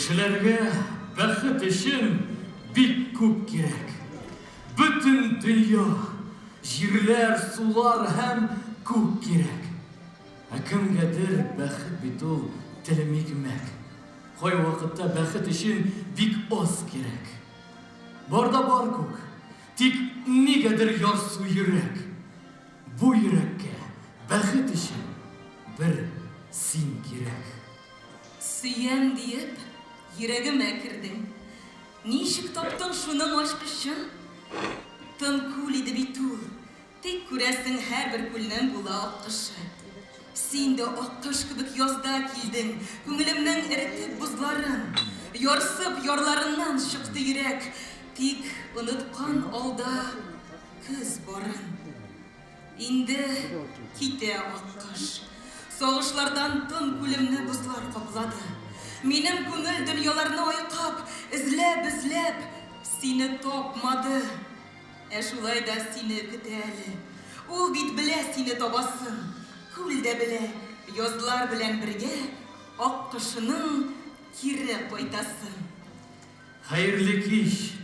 Кешеләргә бәхет өчен бик күп кирәк. Бөтен дөнья, җирләр, сулар һәм күк кирәк. Ә кемгәдер бәхет бит ул телем икмәк. Кайвакытта бәхет өчен бик аз кирәк. Бар да бар күк, тик нигәдер ярсу йөрәк. Бу йөрәккә бәхет өчен бер син кирәк. Сөям диеп, йөрәгемә кердең. Ничек таптың шуның ачкычын? Тын күл иде бит ул. Тик, күрәсең, һәрбер күлнең була аккошы. Син дә аккош кебек язда килдең, Күңелемнең эретеп бозларын. Ярсып ярларыннан чыкты йөрәк, Тик оныткан алда көз барын. Инде китә аккош. Сагышлардан тын күлемне бозлар каплады. Минем күңел дөньяларны айкап, эзләп-эзләп, сине тапмады. Ә шулай да сине көтә әле. Ул бит белә сине табасын. Күл дә белә, язлар белән бергә аккошының кире кайтасын. Хәерле кич!